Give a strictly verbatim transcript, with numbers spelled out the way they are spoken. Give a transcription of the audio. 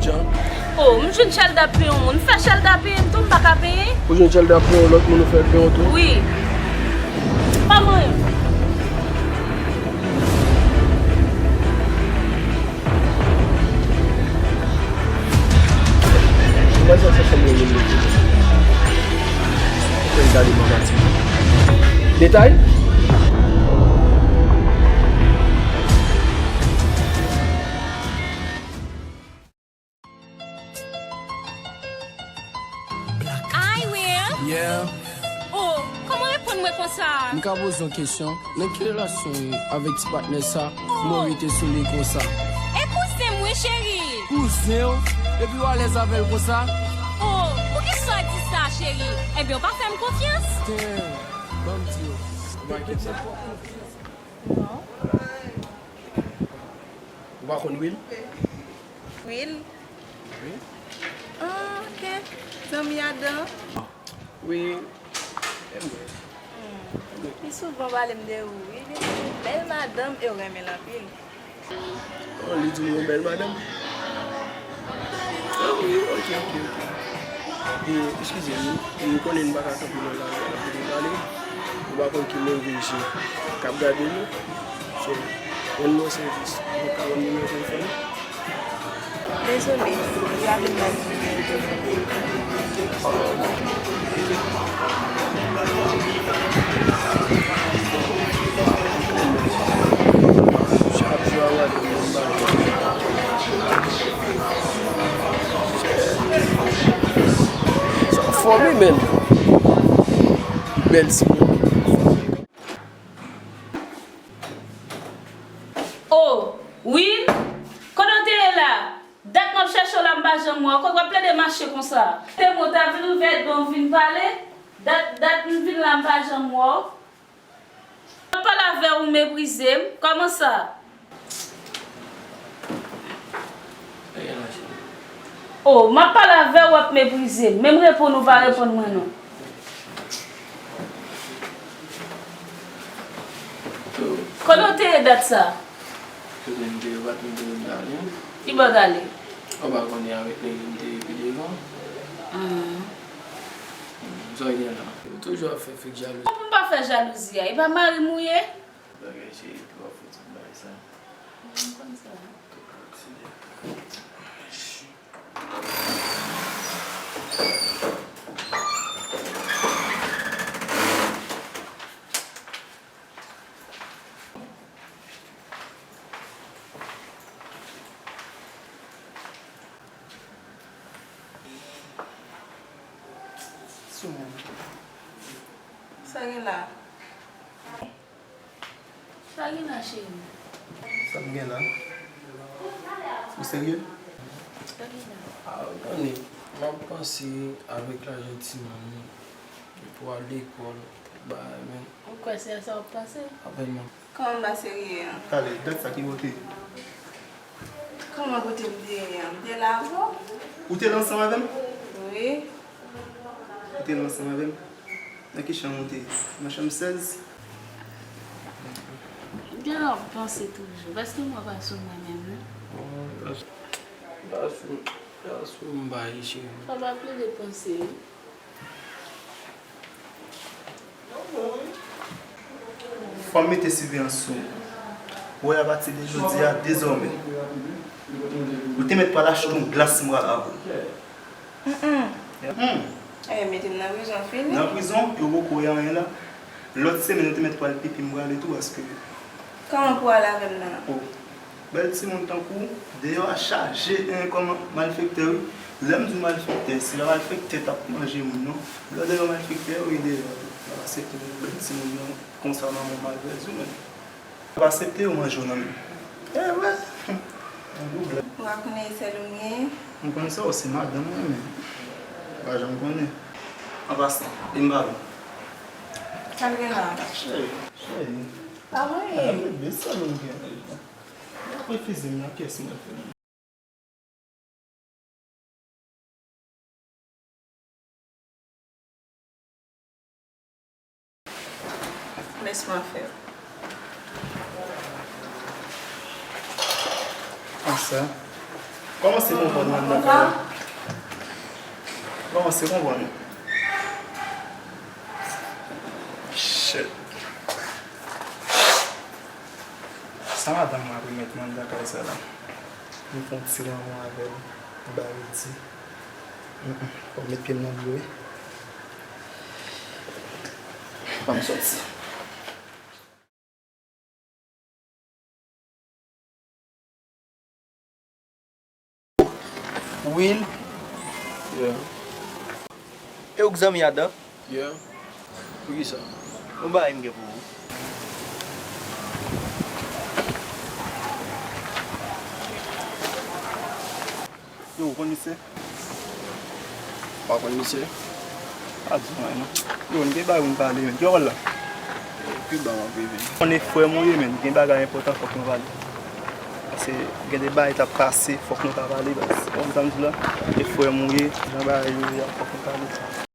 Jan. Oh, m jwenn Chelda ap peye yon moun. Fè Chelda peye m tou, m pa ka peye. Ou jwenn Chelda ap peye yon lòt moun, ou fè l peye w tou? Wi. Pa mwen. Mwen sa se fanm yo menm. Fè l gade mwen pati. Detay? Hi, Will. Yeah. Oh, kòman w reponn mwen konsa? M ka poze yon kesyon? Nan ki relasyon w ye avèk ti patnè sa? Oh. Mwen rete sou li konsa. E kouzen m wi, cheri. Kouzen w? Epi w alèz avè l konsa? Oh, poukisa w di sa, cheri? Ebyen, w pa fè m konfyans. Damn. Ban m di w. Ou pa enkyete. Non. Ou pa konn Will? Will? Wi. Ah, ok. Zanmi Adam? Wi. E mwen. Hmm. Li souvan pale m de ou, wi. Li gen yon bèl madanm e w renmen l anpil. Oh, li di m yon bèl madanm? Ah, wi, ok, ok, ok. E, eskize m, wi. E, ou konnen m pa ka kanpe nan lari a ap tande pale. Ou pa konn ki move je k ap gade nou. So, rann mwen sèvis. Ou ka ban m nimewo telefòn ou? Dezole, li ale m ba w. Chak jou a gade m ba yo. Sa fò wi, men. Bèl ti moun. Oh, Will? Kote w te ye la? Dat m ap chèche w la, m pa janm wè w. Kote w ap plede mache konsa? Te mwen ta vin ouvè do m vin pale. Dat, dat m vin la, m pa janm wè w. M ap pale avè w, ou meprize m. Kòman sa? Oh, m ap pale avè w, w ap meprize m. Menm reponn ou pa reponn mwen non. Kote w te ye dat sa? Kote m te ye, ou pa t konn kote m t ale? Ki bò w t ale? Ou pa konnen avèk nèg yo m te ye pi devan? Hmm. Hmm, sa w gen la? Ou toujou ap fè fake jalouzi. Pou m pa fè jalouzi a, e pa mari m ou ye? Bagay cheri, twò fouti bay sa. M konn sa. Sou mwen. Sa gen la? Sa gen la, cheri? Sa m gen la? Ou serye? Sa gen la? A, ou konnen, m ap panse avèk lajan timoun, pou al lekòl, bagay, men. Ou kwè se sa w ap panse? Apèn non. Kòman m pa serye an? Talè, dat sa ki kote? Kòman kote m te ye an? M te la avè w. Ou te la ansanm avè m? Wi. Ou te la ansanm avè m? Nan ki chanm ou te ye? Nan chanm sèz? Gen lè w ap panse toujou. Paske mwen pa sou mwen menm, non. Oh, pa sou, pa sou, pa sou m pa ye, cheri. Fò w pa plede panse, wi. Fò m mete siveyans sou ou. Ou wè, apati de jodi a, dezòmè, ou te mèt pral achte yon glas mwa avè w. Mm, mm. Mm. Eh, mete m nan prizon, fini. Nan prizon, yo poko wè anyen la. Lòt semèn, ou te mèt pral pipi, m prale tou, paske. Kòman pou ale avè m nan? Oh. Bèl timoun tankou w, deyò a chaje, en, kòman malfektè, wi. Lè m di w malfektè, se pa malfektè t ap manje moun, non. Lè w deyò malfektè, wi, deyò. Yo pa aksepte w, bèl timoun, non. Konsa, manman w malvèz, wi, men. Yo pa aksepte yo manje w nan men. Eh, wè. Yon gwo blag. Ou pa konnen e sèl ou m genyen? M konn sa, w se madanm mwen, men. Ou pa janm konnen. An pasan, e m ba w. Sa l gen la? Cheri, cheri. Pa mwen. Madanm bebe, sèl ou m gen. Refize m nan pyès mwen fè. Lès mwen fè. Konsa. Kòmanse konprann mwen anndan kay la. Kòmanse konprann. Shit. Sa madanm mwen ap remèt mwen anndan kay sa la. M fè yon ti lanmou avè l, m ba l di. Mm, mm. Fò m met pye m nan dlo wi. Ban m sòti. Will. Yeah. E ou k zanmi Adan? Yeah. Poukisa? Yon bagay m gen pou ou. Yo, ou konn misye? Ou pa konn misye? Pa di mwen non. Yo, n gen bagay pou n pale, men. Ki wè w la? Pi ba m ap rive. Konnen frè m ou ye, men. Gen bagay enpòtan fòk nou pale. Paske gen de bagay t ap pase, fòk nou ka pale, baz. Ou konprann sa m di la? E frè m ou ye, jan bagay yo ye a, fòk nou pale.